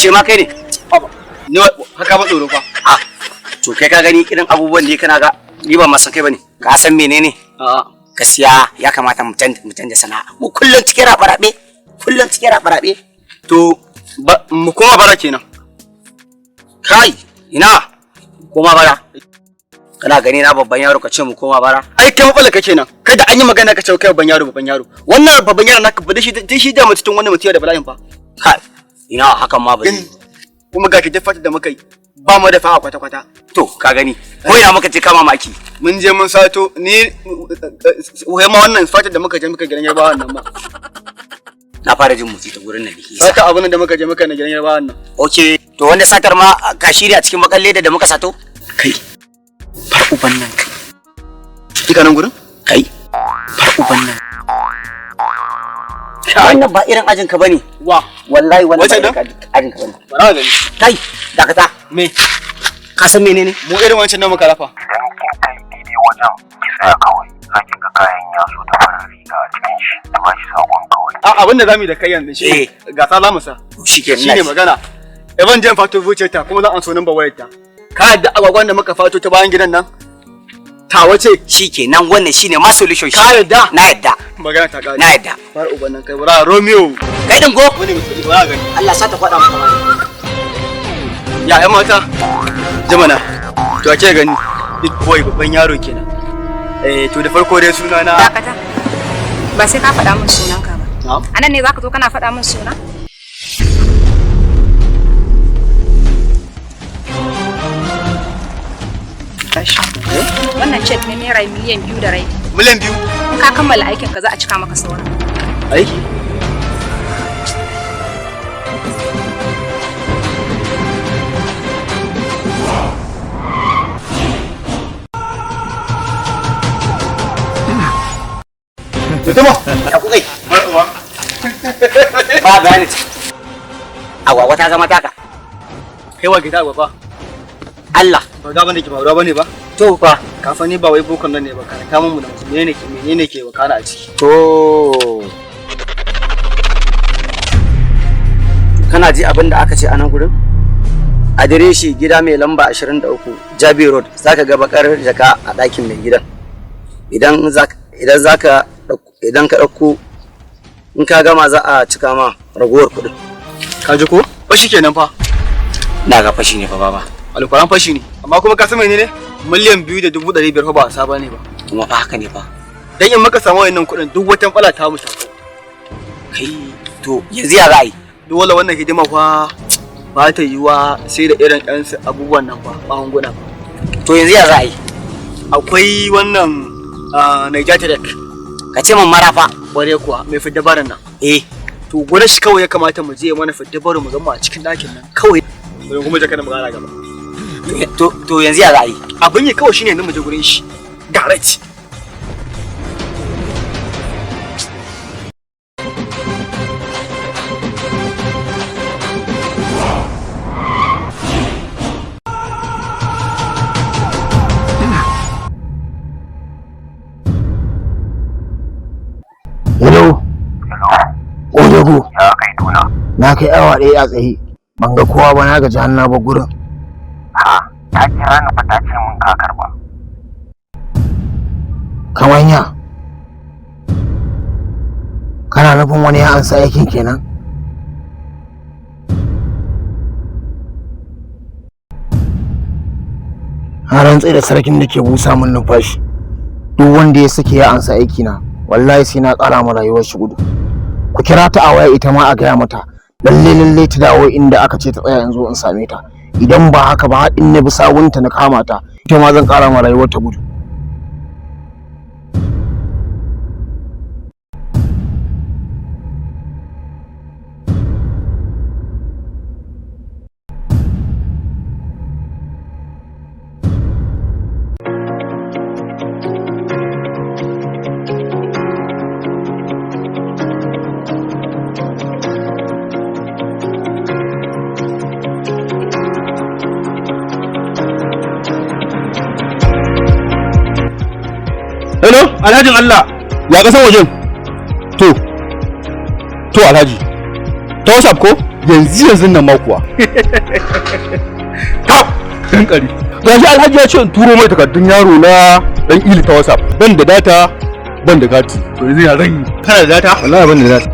Ce ma kai ne? Ni haka ba tsoro fa. Ah, to kai ka gani irin abubuwan da kana ga ni ba ma san kai bane. Ka san menene? A'a. Gaskiya ya kamata mu canja sana'a. Mu kullum cikin rabe-rabe, kullum cikin rabe-rabe. To ba mu koma bara kenan. Kai, ina koma bara? Kana gani na babban yaro ka ce mu koma bara? Ai kai matsala kake nan. Kai da an yi magana ka ce kai babban yaro, babban yaro. Wannan babban yaro naka ba shi shi da mutum, wannan mutum da bala'in fa. Kai, ina, hakan ma ba zai yi. Kuma ga ki fata da muka yi ba mu da fa'a kwata kwata. To ka gani ko ina muka je kama maki. Mun je mun sato ni wai ma wannan fata da muka je muka gidan Yarbawan nan ma. Na fara jin motsi ta gurin nan da ke sa. Sata abin da muka je muka na gidan Yarbawan nan. Okay, to wanda satar ma ka shirya cikin bakan leda da muka sato? Kai, far uban nan kai. Kika nan gurin? Kai, Far uban nan. wannan ba irin ajin ka bane. Wa? Wallahi wannan ba Wace irin nan? ajin ka bane. Bara gani. Kai, dakata. Me? Ka san menene? Mu irin wancan nan muka rafa. Idan kin kai daidai wajen, ki tsaya kawai, za ki ga kayan ya zo da farar riga a cikin shi, da ba shi sakon kawai. A abin da zamu yi da kai yanzu shi gasa za mu sa. To shikenan. Shine magana. Evan jan fato zuciyarta kuma za an so number wayarta. Ka yadda agwagwan da muka fato ta bayan gidan nan? Tawa ce. Shikenan, wannan shine ma solution shi. Ka yadda? Na yadda. Magana ta kare. Na yadda. Far uban nan kai, bara Romeo. Kai din go. Wani mutum bara gani. Allah sa ta kwada maka mari. Ya ƴan mata. Jamana. To ake gani. Big boy, babban yaro kenan. Eh, to da farko dai suna na Dakata. Ba sai ka faɗa min sunanka ba. Na'am. A nan ne zaka zo kana faɗa min suna? Tashi. Wannan cek ne naira 2.5 miliyan. 2 miliyan? In ka kammala aikin ka, za a cika maka sauran. Aiki. Tuma. Ya kukai? Ba bayani. Agwagwa ta zama taka. Kai wa gida agwagwa. Allah. Ba ga bane ke faruwa bane ba. To fa. Ka fa ni ba wai bokon nan ne ba, karanta mun mu da musu menene ke wakana a ciki. To. Kana ji abin da aka ce a nan gurin? Adireshi, gida mai lamba 23 Jabi Road, zaka ga bakar jaka a ɗakin mai gidan. Idan ka ɗauko, in ka gama za a cika ma ragowar kuɗin. Ka ji ko? Fashi kenan fa. Na ga fashi ne fa, baba. Alkuran fashi ne. Amma kuma ka san menene? 2.5 miliyan fa ba wasa bane ba. Kuma fa haka ne fa. Dan in muka samu wayannan kuɗin, duk wata matsala ta mu ta kau. Kai, to yanzu ya za a yi? Dole wannan hidima fa ba ta yiwa sai da irin ƴan abubuwan nan fa, magunguna. To yanzu ya za a yi? Akwai wannan Niger Trek. Ka ce min marafa. Kware kuwa, mai fidda barin nan. Eh. To gurin shi kawai ya kamata mu je mana fidda barin, mu zama a cikin ɗakin nan kawai. Mu kuma jaka da magana gaba. To yanzu ya za a yi? Abin yi kawai shine yanzu mu je gurin shi. Direct. Hello, Hello. Odogo. Ya kai tuna? Na kai awa 1 a tsaye. Ban ga kowa ba, na gaji har na bar gurin. Ha, ta kira ni fa, ta ce mun ka karba. Kamanya. Kana nufin wani ya ansa aikin kenan? Na rantse da sarkin da ke busa min numfashi. Duk wanda ya sake ya ansa aikina, wallahi sai na ƙara ma rayuwar shi gudu. Ku kira ta a waya ita ma a gaya mata. Lalle lalle ta dawo inda aka ce ta tsaya yanzu in same ta. Idan ba haka ba, in na bi sawunta na kama ta, ita ma zan ƙara ma rayuwar ta gudu. Hello, Alhajin Allah, ya kasan wajen? To, to Alhaji, ta WhatsApp ko? Yanzu yanzu nan ma kuwa. Kap! Dan kari. Gashi Alhaji ya ce in turo mai takardun yaro na dan ili ta WhatsApp. Ban da data, ban da kati. To yanzu ya zan yi? Kana da data? Wallahi ban da data.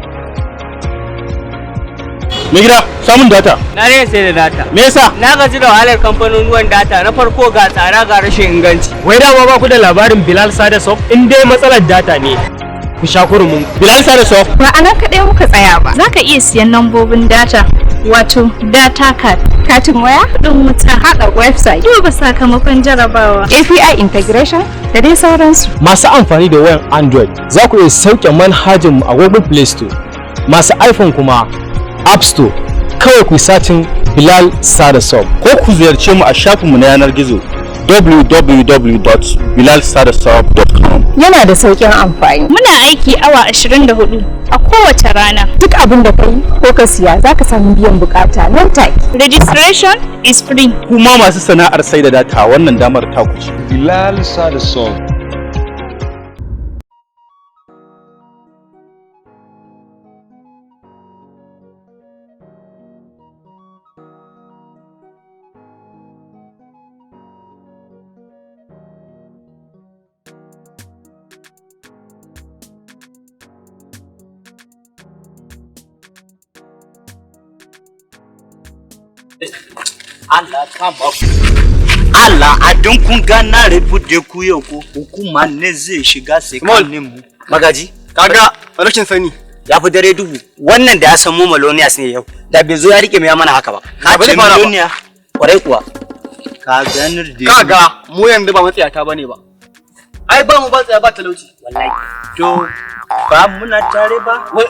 Mai gida, samun data. Na ne sai da data. Me yasa? Na gaji da wahalar kamfanonuwan data, na farko ga tsara ga rashin inganci. Wai dama ba ku da labarin Bilal Sada Soft? In dai matsalar data ne, ku sha kurumin. Bilal Sada Soft. Ba a nan kaɗai muka tsaya ba. Za ka iya siyan lambobin data, wato data card, katin waya, kuɗin wuta, haɗa website, duba sakamakon jarabawa, API integration da dai sauransu. Masu amfani da wayan Android za ku iya sauke manhajar mu a Google Play Store. Masu iPhone kuma App Store. Kawai ku sacin Bilal Sada Soft. Ko ku ziyarce mu a shafinmu na yanar gizo www.bilalsadasoft.com. Yana da sauƙin amfani. Muna aiki awa 24 a kowace rana. Duk abin da kai ko ka siya za ka samu biyan bukata nan take. Registration is free. Kuma masu sana'ar sai da data, wannan damar ta ku ce. Bilal Sada Soft. Allah kama ku. Allah a don kun ga na rabu da ku yau ko hukuma ne zai shiga tsakanin mu. Magaji, Kaga rashin sani. Ya fi dare duhu. Wannan da ya san mu Malonias ne yau. Da bai zo ya rike mu ya mana haka ba. Ka Ba ce zai fara ba. Maloniya? Kwarai kuwa. Ka ganar da Kaga mu yanzu ba matsiyata bane ba. Ai ba mu ba tsaya ba talauci. Wallahi. To ba muna tare ba. Wai,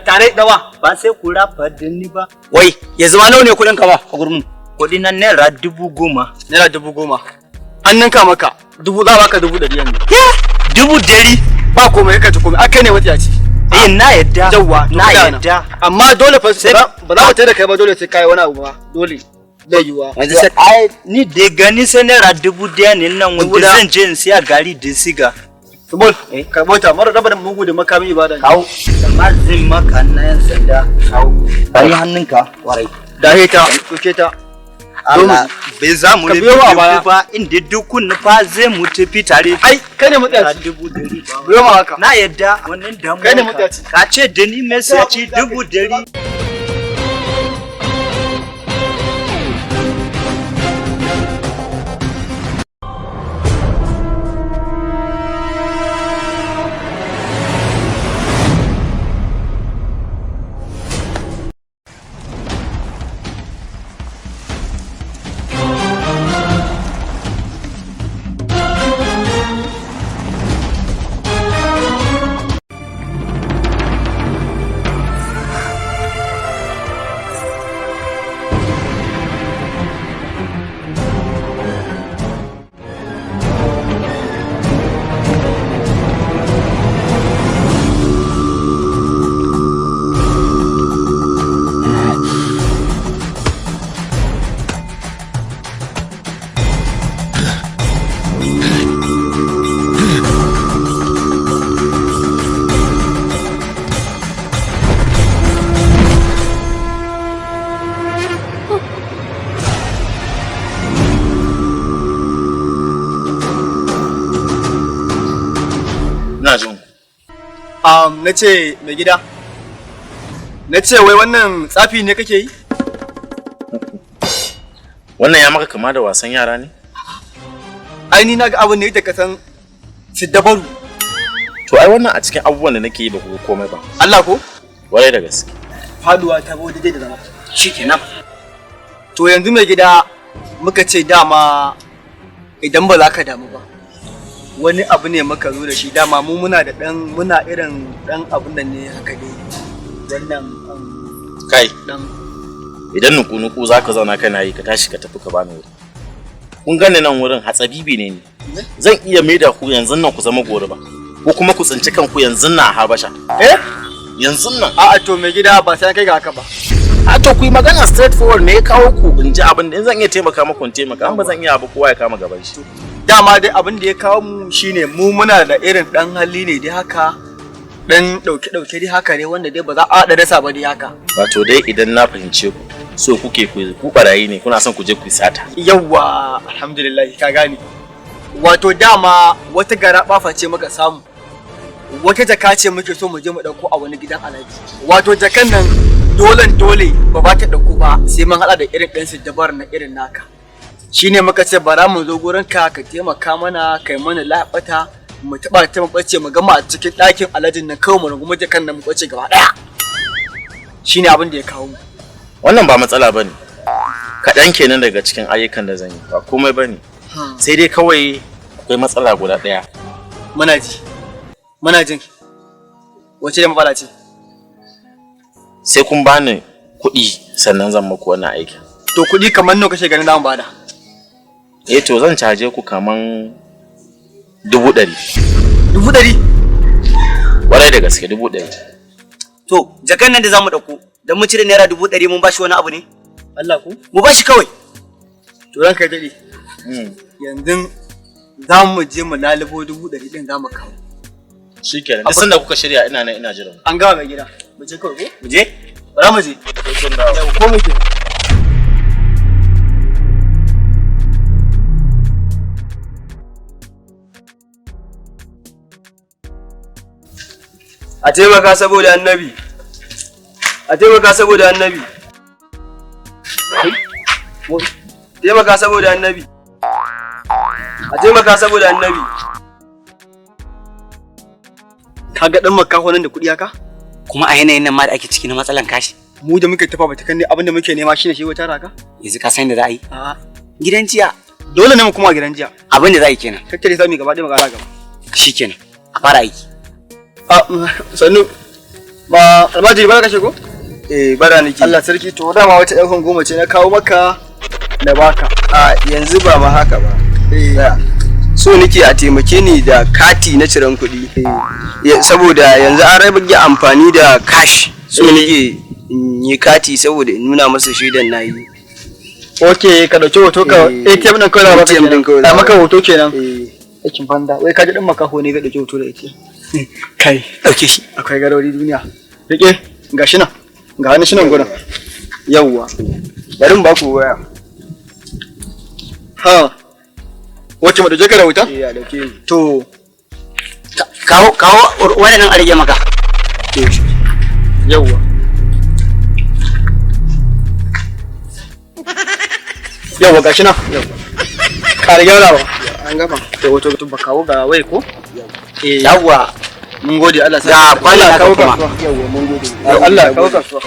tare da wa? Ba sai ku rafa da ni ba. Wai, yanzu ma nawa ne kuɗin ka ba a gurin mu? Kuɗi na ₦10,000. ₦10,000. An ninka maka. Dubu za a baka 100,000 yanzu. 100,000? Ba komai, ka ci komai. Ai kai ne matsiyaci. Eh, na yadda. Yawwa, to Na ka nan. yadda. Amma dole fa ba za mu tare da kai ba, dole sai kai wani abu ba. Dole. Zai yiwa. Yanzu sai ai ni da gani sai ₦1,000 ne nan Dubu wanda ɗaya. zan je in siya gari da siga. Subol, karɓo ta mara raba da mugu da makamin ibada ne. Kawo. Amma zai maka na yan sanda. Kawo. Bari hannunka. Warai. Dahe ta, ɗauke ta. Allah bai za mu Ka rabu biyo mu a da baya. ku ba, inda dukun nufa zai mu tafi tare. Ai kai ne matsiyaci. ₦100,000 ba. Biyo mu haka. Na yadda wannan damuwa. Kai ne matsiyaci. Ka ce da ni matsiyaci 100,000. Ina jin ku. Na ce mai gida. Na ce wai wannan tsafi ne kake yi? Wannan ya maka kama da wasan yara ne? Ai ni naga abin ne da ka san siddabaru. To ai wannan a cikin abubuwan da nake yi ba ku ga komai ba. Allah ko? Warai da gaske. Faduwa ta bo daidai da zama. Shikenan. To yanzu mai gida, muka ce dama idan ba za ka damu ba. Wani abu ne muka zo da shi, dama mu muna da dan muna irin dan abun nan ne haka dai. Wannan Kai, dan idan nuku-nuku za ka zauna kana yi, ka tashi ka tafi ka bani wuri. Kun gane nan wurin hatsabibi ne ni. Zan iya maida ku yanzu nan ku zama gori ba. Ko kuma ku tsinci kanku yanzu nan a Habasha. Eh? Yanzu nan. A'a, to mai gida, ba sai an kai ga haka ba. A to ku yi magana straight forward, me ya kawo ku, in ji abin da in zan iya taimaka muku in taimaka, an ba zan iya ba kowa ya kama gaban shi. Dama dai abin da ya kawo mu shine mu muna da irin dan hali ne dai haka. Dan dauke-dauke dai haka ne wanda dai ba za a da rasa ba dai haka. Wato dai idan na fahimce ku, so kuke ku barayi ne, kuna son ku je ku yi sata. Yawwa, alhamdulillah ka gane. Wato dama wata gara bafa ce muka samu. Wata jaka ce muke so mu je mu dauko a wani gidan Alhaji. Wato jakan nan dolen dole ba ba ta dauko ba sai mun hada da irin dan dabar na irin naka. Shine muka ce bara mu zo gurin ka ka taimaka mana kai mana labata mu taba ta mu bace mu gama a cikin ɗakin Alhajin nan kawai mu rungumi jakan nan mu bace gaba daya. Shine abin da ya kawo mu. Wannan ba matsala bane. Kaɗan kenan daga cikin ayyukan da zan yi, ba komai bane. Sai dai kawai akwai matsala guda ɗaya. Muna ji. Muna jin. Wace da matsala ce? Sai kun bani kuɗi sannan zan muku wannan aikin. To kuɗi kamar nawa kake ganin zamu bada? Eh to zan caje ku kaman 100,000. 100,000? Kwarai da gaske 100,000. To jakan nan da zamu dauko dan mun cire naira 100,000 mun bashi wani abu ne? Allah ku? Mu bashi kawai. To ranka ya daɗe. Yanzu za mu je mu lalubo 100,000 din za mu kawo. Shikenan duk sanda kuka shirya ina nan ina jiran. An gama mai gida. Mu je kawai ko? Mu je? Bara mu je. Yau ko muke. A taimaka saboda annabi. A taimaka saboda annabi. Taimaka saboda annabi. A taimaka saboda annabi. Ka ga dan makaho nan da kuɗi haka? Kuma a yanayin nan ma da ake ciki na matsalan kashi. Mu da muke tafa bata kan ne abin da muke nema shine shi wata raka? Yanzu ka san da za a yi? A'a. Gidan jiya. Dole ne mu koma gidan jiya. Abin da za a yi kenan. Tattare sami gaba ɗaya magana gaba. Shikenan. A fara aiki. A sannu. Ba almajiri ba ka shigo? Eh bara nake. Allah sarki to dama wata ɗaukan goma ce na kawo maka na baka. A yanzu ba ma haka ba. Eh. So nake a taimake ni da kati na ciran kuɗi. Saboda yanzu an rage amfani da cash. So nake in yi kati saboda in nuna masa shaidan na yi. Ok, ka ɗauki hoto ka ATM ɗin kawai za baka ATM ɗin kawai kenan. za A maka baka. hoto kenan. Aikin banda. Wai ka ji ɗan makaho ne zai ɗauki hoto da ATM. Kai, ɗauke shi. Akwai garori duniya. Rike, ga shi nan. Ga wani shi nan gurin. Yawwa. Bari mu baku waya. Ha. Wacce mu ɗauke ka da wuta? Eh, a ɗauke ni. To. Kawo kawo wannan a rage maka. Yawwa. Yawwa gashi nan. Yawwa. Ka gyarawa. An gama. To hoto to ba kawo ga wai ko? Eh. Yawwa. Mun gode Allah Ga kwanan Allah kawo naka kuma. kasuwa. Yawwa mun gode. Allah kawo kasuwa.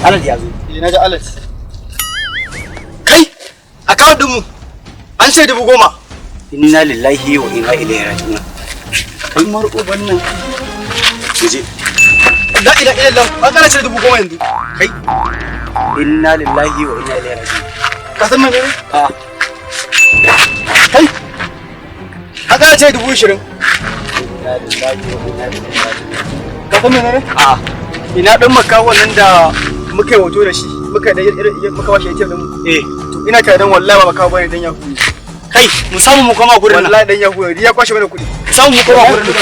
Alal ya zo. Eh na ji alert. Kai! Account ɗinmu an ce 10,000. Inna lillahi wa inna ilaihi raji'un. Kalmar uban nan. Muje. La ilaha illallah an kana ce 10,000 yanzu. Kai. Inna lillahi wa inna ilaihi raji'un. Ka san menene? A. Kai! An kana ce 20,000. Inna lillahi wa inna ilaihi raji'un. Ka san menene? A. Ina dan makaho nan da muka yi hoto da shi muka da muka bashi ATM din mu. Eh. To ina tare dan wallahi ba makaho bane dan yahu. Kai, mu samu mu koma gurin nan. Wallahi dan yahu ne ya kwashe mana kuɗi. Mu samu mu koma gurin nan.